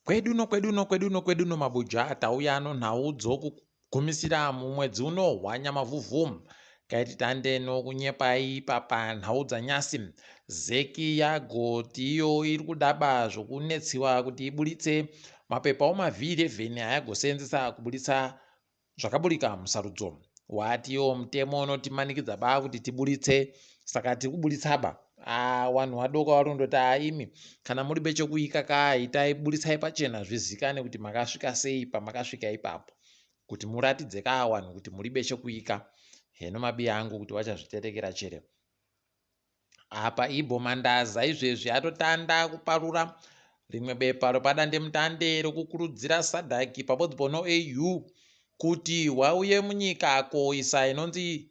Kwedu no kwedu no kwedu no kwedu no mabuja tauya no nhau dzokugumisira mumwedzi uno hwanyamavhuvhu. Kaiti tande nokunyepai ipapa nhau dzanyasi. Zeki yagoti iyo iri kudaba zvokunetsiwa kuti iburitse mapepa omaV11 ayagoseenzesa kuburitsa zvakaburika musarudzo. Wati iwo mutemo unotimanikidza ba kuti tiburitse saka tiri kuburitsa ba. Ah, wanhu wadoko vari kundoti aimi kana muri bechekuika ka itai buritsai pachena zvizikane kuti makasvika sei pamakasvika ipapo kuti muratidze ka wanhu kuti muri bechekuika. Heno mabiya angu kuti wachazviterekera chere. Apa Ibbo Mandaza izvezvi atotanda kuparura rimwe bepa repadandemutande rekukurudzira SADC pabodzi noAU kuti wauye munyika koisa inonzi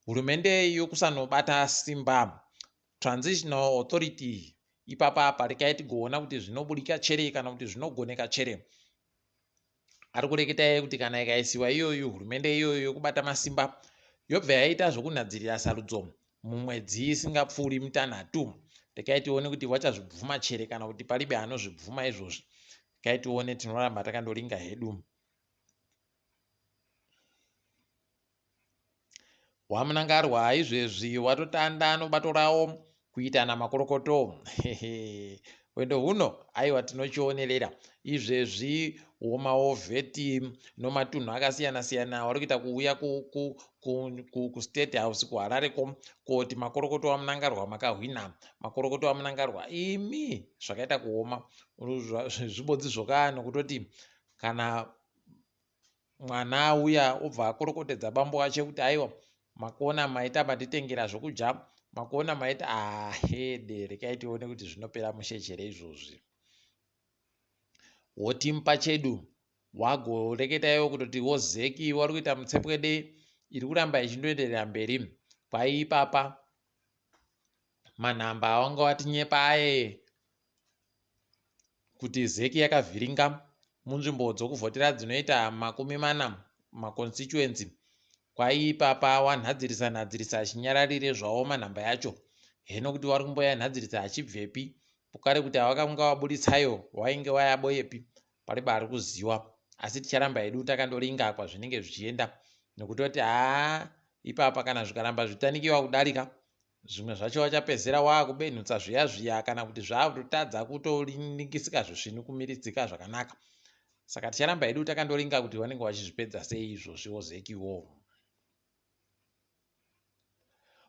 hurumende yokusanobata simba, Transitional Authority. Ipapa apa rekai tigoona kuti zvinobudika chere kana kuti zvinogoneka chere. Ari kureketa iye kuti kana ikaisiwa iyoyo hurumende iyoyo yokubata masimba yobva yaita zvokunhadzirira sarudzo mumwedzi isingapfuuri mitanhatu. Rekai tione kuti vachazvibvuma chere kana kuti paribe anozvibvuma izvozvi. Rekai tione, tinoramba takandoringa hedu. WaMnangarwa izvezvi watotanda nobato rawo kuitana makorokoto. Hwendo huno aiwa tinochionerera. Izvezvi womaovheti nomatunhu akasiyana siyana wari kuita kuuya kuState House kuHarare ko koti makorokoto waMnangarwa makahwina, makorokoto waMnangarwa. Imi zvakaita kuoma zvibodzi zvoka nokutoti kana mwana auya obva akorokotedza bambo wache kuti aiwa makuona maita manditengera zvokudya makuona maita ahede ah, rekai tione kuti zvinopera mushe chere izvozvi wotimupa chedu wagoreketa iwo kutoti wozeki wari kuita mutsepwede iri kuramba ichindoenderera mberi kwai ipapa manhamba awanga watinyepa aye kuti zec yakavhiringa munzvimbo dzokuvhotera dzinoita 40 mumaconstituency kwai ipapa wanhadzirisa nhadzirisa chinyararire zvawo manhamba yacho heno kuti wari kumboyanhadzirisa achibvepi pukare kuti awakanga waburitsayo wainge wayaboyepi pariba ari kuziwa asi ticharamba hedu takandoringa kwazvinenge zvichienda nokutoti haa ipapa kana zvikaramba zvitanikiwa kudarika Zvimwe zvacho wachapedzisira wakubenhutsa zviya zviya kana kuti zvakutotadza kutoningisika zvisvinu kumiridzika zvakanaka. Saka ticharamba hedu takandoringa kuti vanenge vachizvipedza sei izvozviwo zekiwo.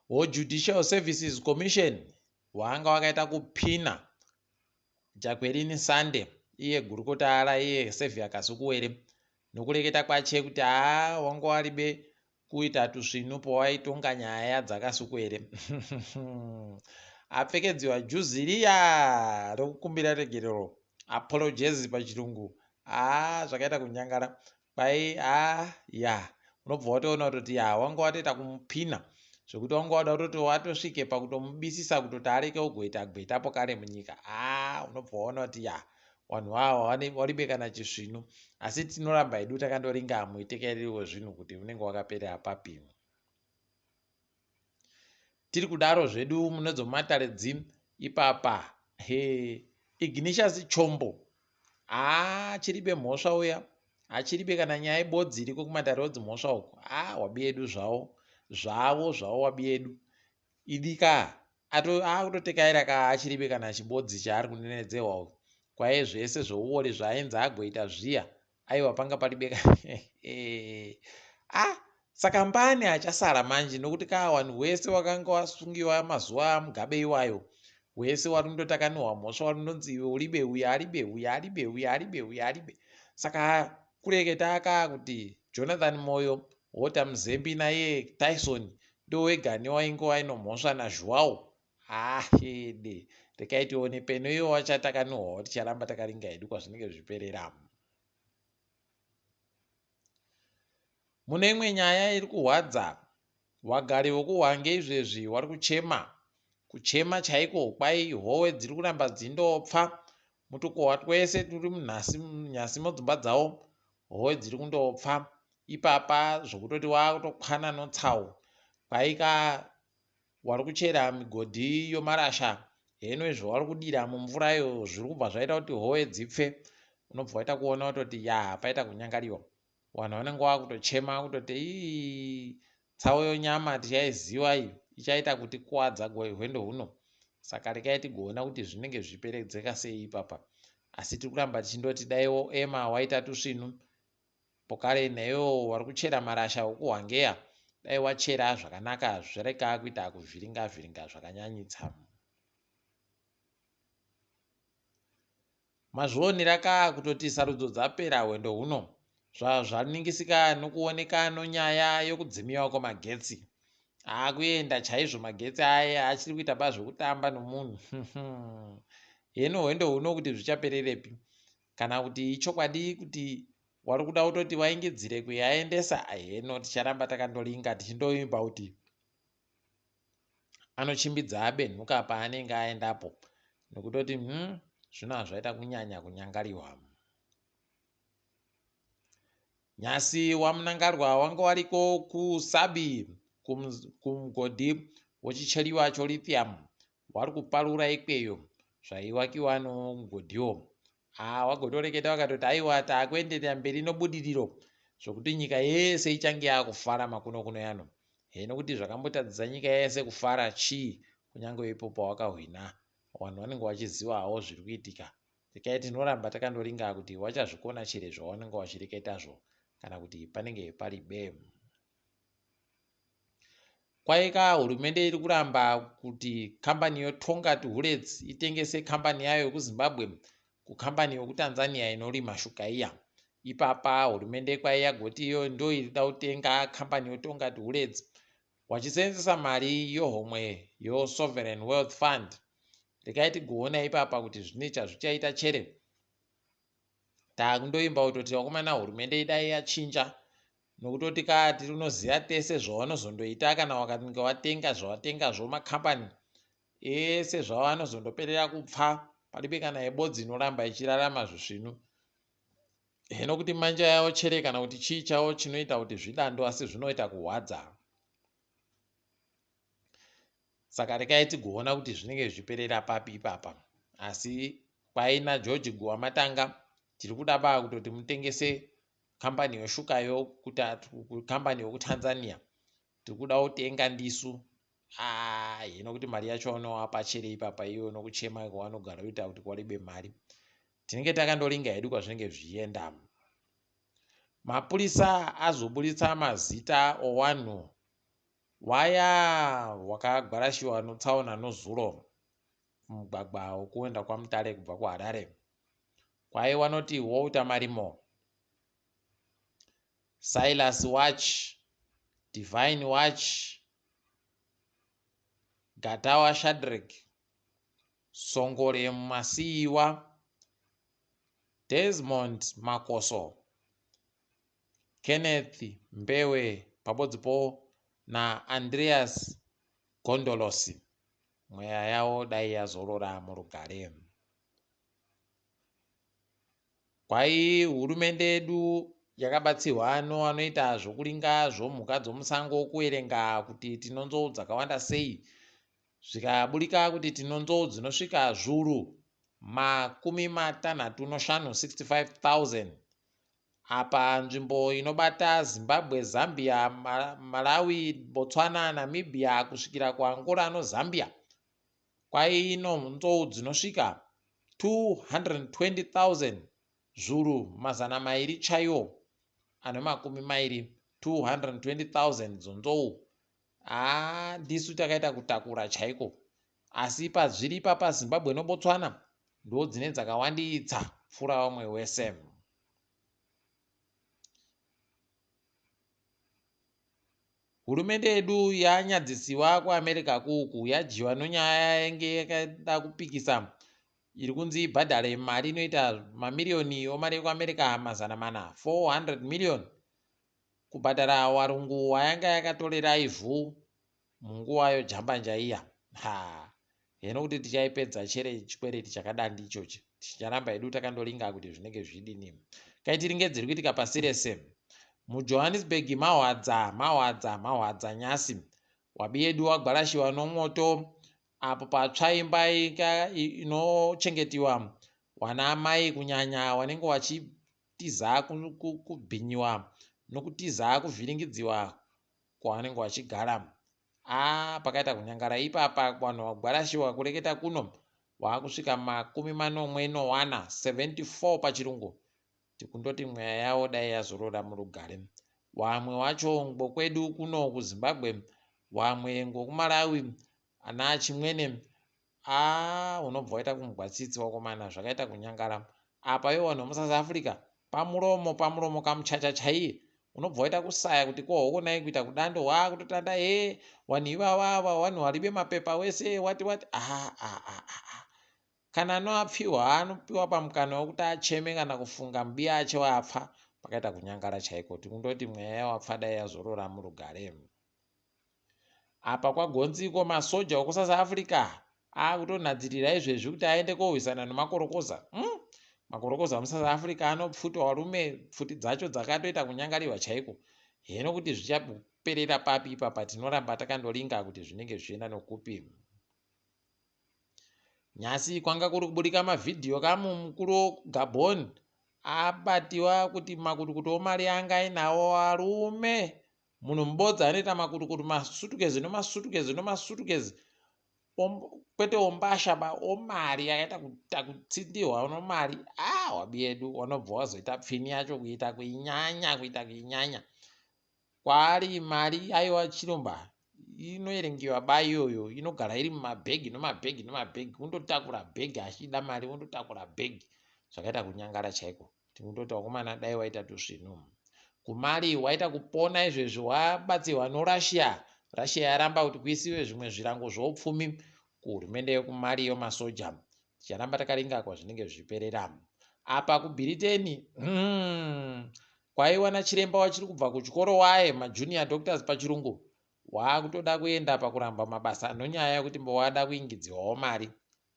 WoJudicial Services Commission wanga wakaita kupina Jacqueline Sande iye gurukota raiye Saviour Kasukuwere nokureketa kwache kuti haa wanga waribe kuita tusvinu pawaitonga nyaya dzaKasukuwere. Apfekedziwa juzi riya rokukumbira regerero, apologies pachirungu. Haa zvakaita kunyangara kwai haa ya unobva watoona kutoti ya wanga watoita kumupina zvekuti wanga wada kutoti watosvike pakutomubisisa kutoti areke ugoita gweta pokare munyika haa unobva waona kuti ya vanhu ava waribe kana chisvinu asi tinoramba hedu takandoringa muitekereri wezvinhu kuti unenge wakaperera papi tiri kudaro zvedu mune dzomatare dzi ipapa he Ignatius Chombo haa chiribe mhosva uya achiribe kana nyaya ibodzi iriko kumatare odzimhosva uko haa wabi yedu zvawo zvavo zvavo wabi yedu idika akutotekaira ka achiribe kana chibodzi chaari kunenedzewa uyu kwaye zvese zveuwori zvaainzi agoita zviya aiwa panga paribe ah saka mbani achasara manje nokuti kaa wanhu wese wakanga wasungiwa mazuva amugabe iwayo wese wari kundotakaniwa mhosva wari kundonzi iwe uribe uya aribe uya aribe uya aribe uya aribe saka kureketa kaa kuti Jonathan Moyo Walter Mzembi naiye Tyson ndowega newainge waino mhosva naZhuwao haa hede rekai tione peno iwo wachatakanuhwawo ticharamba takaringa hedu kwazvinenge zvichiperera. Mune imwe nyaya iri kuhwadza, wagari vokuHwange izvezvi wari kuchema, kuchema chaiko kwai howe dziri kuramba dzindopfa mutukohwa twese turi munhasi munyasi modzimba dzavo howe dziri kundopfa ipapa zvokutoti wakutokwana notsawu kwaika Wari kuchera migodhi yomarasha heno izvo wari kudira mumvurayo zviri kubva zvaita kuti howe dzipfe. Unobva waita kuona kutoti ya paita kunyangariwa. Vanhu vanenge vakutochema kutoti ii tsawo yonyama tichaiziva iyi ichaita kuti kuwadza hwendo huno. Saka rekai tigoona kuti zvinenge zvichiperedzeka sei ipapa. Asi tiri kuramba tichindoti daiwo ema waita tusvinu pokare naiwo wari kuchera marasha okuhwangeya dai wachera zvakanaka zvireka kuita kuvhiringa vhiringa zvakanyanyitsa. Mazvionera ka kutoti sarudzo dzapera hwendo huno zvazvaningisika nokuoneka nonyaya yokudzimiwa kwemagetsi. Akuenda chaizvo magetsi aye achiri kuita ba zvekutamba nomunhu. Heno hwendo huno kuti zvichapererepi kana kuti ichokwadi kuti wari kuda kutoti waingidzire kuyaendesa heno ticharamba takandoringa tichindoimba kuti anochimbidza abenhuka paanenge aendapo nokutoti zvino hazvaita kunyanya kunyangariwa. Nhasi waMnangagwa wanga wariko kuSabi kumugodhi wechicheriwa cholithium wari kuparura ikweyo zvaiwakiwa nomugodhiwo. Haa wagotoreketa wakatoti aiwa taakuenderera mberi nobudiriro zvokuti nyika yese ichange yakufara makuno kuno yano. Heno kuti zvakambotadzisa nyika yese kufara chii kunyange ipo pawakahwina. Vanhu vanenge vachiziva hawo zviri kuitika. Rekai tinoramba takandoringa kuti wachazvikona chere zvawanenge wachireketazvo kana kuti panenge pari be. Kwaika hurumende iri kuramba kuti kambani yoTongaat Hullets itengese kambani yayo yekuZimbabwe kukambani yokuTanzania inorima shuga iya. Ipapa hurumende kwai yagoti iyo ndoirida kutenga kambani yoTongaat Hullets wachiseenzesa mari yohomwe yoSovereign Wealth Fund. Rekai tigoona ipapa kuti zvine chazvichaita chere. Takundoimba kutoti vakomana hurumende idai yachinja nokutoti ka tinoziva tese zvavanozondoita kana wakange watenga zvawatengazvo makambani ese zvavo anozondoperera kupfa palibe kana yebodzi inoramba ichirarama zvisvinu. Heno kuti manja yavo chere kana kuti chii chavo chinoita kuti zvidando asi zvinoita kuhwadza. Saka rekai tigoona kuti zvinenge zvichiperera papi ipapa. Asi kwaina George Guvamatanga tiri kuda baa kutoti mutengese kambani yoshukayo kukambani yokuTanzania. Tiri kuda kutenga ndisu. Ah, hino kuti mari yacho unowapa chere ipapa iwe unokuchema kwavanogara uita kuti kwaribe mari. Tinenge takandoringa hedu kwazvinenge zvichienda. Mapurisa azoburitsa mazita owanhu Waya wakagwarashiwa notsaona nozuro mumugwagwa wokuenda kwaMutare kubva kuHarare. Kwai wanoti Walter Marimo, Silas Watch, Divine Watch, Gatawa Shadreck, Songole Masiyiwa, Desmond Makoso, Kenneth Mbewe pabodzipo naAndreas Gondolosi. Mweya yavo dai yazorora murugare. Kwai hurumende yedu yakabatsirwa nevanoita zvokuringa zvomhuka dzomusango kuerenga kuti tino nzou dzakawanda sei zvikaburika kuti tino nzou dzinosvika zvuru 65, 65,000 Apa nzvimbo inobata Zimbabwe, Zambia, Malawi, Botswana, Namibia kusvikira kuAngola noZambia kwaino nzou dzinosvika 220,000 zvuru 200 chaiwo ane 20 220,000 dzonzou. Haa ndisu takaita kutakura chaiko asi pazviri ipapa Zimbabwe noBotswana ndodzine dzakawanditsa kupfuura vamwe wese. Hurumende yedu yanyadzisiwa kuAmerica kuku yadyiwa nonyaya yainge yakada kupikisa iri kunzi ibhadhare mari inoita mamiriyoni omari yekuAmerica 400, 400 million kubhadhara warungu wayanga yakatorera ivhu munguva yojambanja iya. Ha heno kuti tichaipedza chere chikwereti chakadandi ichochi ticharamba hedu takandoringa kuti zvinenge zvidini kaitiringe dziri kuitika pasi rese muJohannesburg mahwadza mahwadza mahwadza nyasi wabi yedu wagwarashiwa nomwoto apo patsva imba inochengetiwa. Wana amai kunyanya wanenge wachitiza kubhinyiwa nokutiza kuvhiringidziwa kwawanenge wachigara. Aa pakaita kunyangara ipapa vanhu wagwarashiwa kureketa kuno waakusvika makumi manomwe nowana 74 pachirungu. Tikundoti mweya yavo dai yazorora murugare. Wamwe wacho ngokwedu kuno kuZimbabwe, wamwe ngokuMalawi ana achimwene. Aa unobva waita kunzwa tsitsi wakomana zvakaita kunyangara. Apa ivo vanhu vemuSouth Africa pamuromo pamuromo kamuchacha chaiye unobva waita kusaya kuti ko hokonai kuita kudando waakutotanda hee vanhu ivava ava vanhu varibe mapepa wese wati wati ah, ah, ah, ah. Kana anoapfihwa anopiwa pamukana wekuti acheme kana kufunga mubiya ache waapfa pakaita kunyangara chaiko tikundoti mweya yawapfa dai yazorora murugare. Apa kwaGonziko masoja okuSouth Africa akutonhadzirira izvezvi kuti aende korwisana nemakorokoza. Makorokoza muSouth Africa anopfuta varume pfuti dzacho dzakatoita kunyangarirwa chaiko. Heno kuti zvichaperera papi ipapa tinoramba takandoringa kuti zvinenge zvichienda nokupi. Nhasi kwanga kuri kuburika mavhidhiyo kamu mukuru wokuGabon abatiwa kuti makutukutu omari anga ainawo varume. Munhu mubodzi anoita makutukutu masutukezi nomasutukezi nomasutukezi kwete ombasha ba omari akaita kuita kutsindirwa nomari ah wabi yedu wanobva wazoita pfini yacho kuita kuinyanya kuita kuinyanya. Kwaari mari aiwa chiromba inoerengewa ba iyoyo inogara iri mumabhegi nomabhegi nomabhegi undotakura bhegi achida mari undotakura bhegi zvakaita kunyangara chaiko. Tikundoti vakomana dai waita tusvinu. Kumali waita kupona izvezvi wabatsirwa noRussia. Russia yaramba kuti kuisiwe zvimwe zvirango zvoupfumi kuhurumende yekuMali yomasoja. Ticharamba takaringa kwazvinenge zvichiperera. Apa kuBhiriteni kwaiwana chiremba wachiri kubva kuchikoro waye majunior doctors pachirungu waakutoda kuenda pakuramba mabasa nonyaya yekuti mbowada kuingidziwawo mari.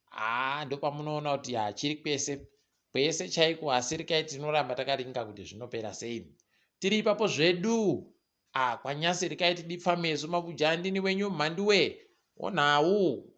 Haa ndopamunoona kuti hachiri kwese kwese chaiko asi rekai tinoramba takaringa kuti zvinopera sei. Tiri ipapo zvedu ah kwanyasi rekai tidipfameso mabuja andini wenyu mhanduwe onhau.